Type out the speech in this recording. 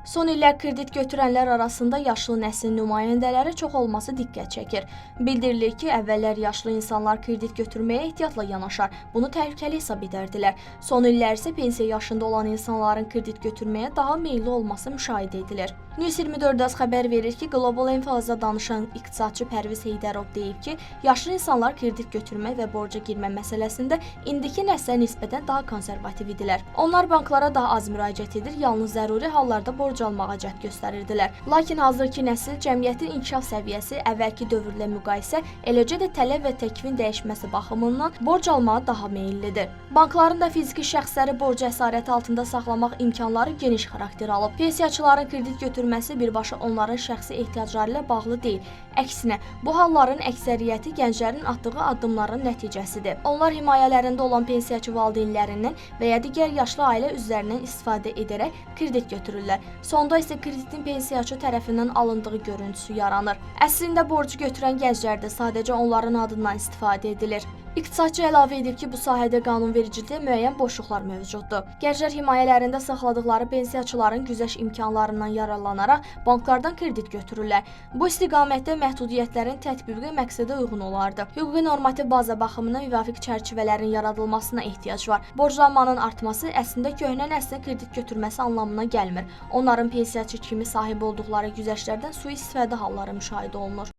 Son illər kredit götürənlər arasında yaşlı nəslin nümayəndələri çox olması diqqət çəkir. Bildirilir ki, əvvəllər yaşlı insanlar kredit götürməyə ehtiyatla yanaşar, bunu təhlükəli hesab edərdilər. Son illər isə pensiya yaşında olan insanların kredit götürməyə daha meyilli olması müşahidə edilir. News 24-də xəbər verir ki, Global Infazda danışan iqtisadçı Pərviz Heydərov deyib ki, yaşlı insanlar kredit götürmə və borca girmə məsələsində indiki nəslə nisbətən daha konservativ idilər. Onlar banklara daha az müraciət edir, yalnız zəruri hallarda borc almağa cəhd göstərirdilər. Lakin hazırki nəsil cəmiyyətin inkişaf səviyyəsi əvvəlki dövrlə müqayisə, eləcə də tələb və təklifin dəyişməsi baxımından borc almağa daha meyillidir. Bankların da fiziki şəxsləri borc əsarəti altında saxlamaq imkanları geniş xarakter alıb. Pensiyaçıların kredit götürməsi birbaşa onların şəxsi ehtiyacları ilə bağlı deyil. Əksinə, bu halların əksəriyyəti gənclərin atdığı addımların nəticəsidir. Onlar himayələrində olan pensiyaçı valideynlərindən və ya digər yaşlı ailə üzvlərindən istifadə edərək kredit götürürlər. Sonda isə kreditin pensiyaçı tərəfindən alındığı görüntüsü yaranır. Əslində borcu götürən gənclərdir, sadəcə onların adından istifadə edilir. İqtisadçı əlavə edib ki, bu sahədə qanunvericilikdə müəyyən boşluqlar mövcuddur. Gənclər himayələrində saxladıqları pensiyaçıların güzəşt imkanlarından yararlanaraq banklardan kredit götürürlər. Bu istiqamətdə məhdudiyyətlərin tətbiqi məqsədə uyğun olardı. Hüquqi normativ baza baxımından müvafiq çərçivələrin yaradılmasına ehtiyac var. Borclanmanın artması əslində köhnə nəslin kredit götürməsi anlamına gəlmir. Onların pensiyaçı kimi sahib olduqları güzəştlərdən sui-istifadə halları müşahidə olunur.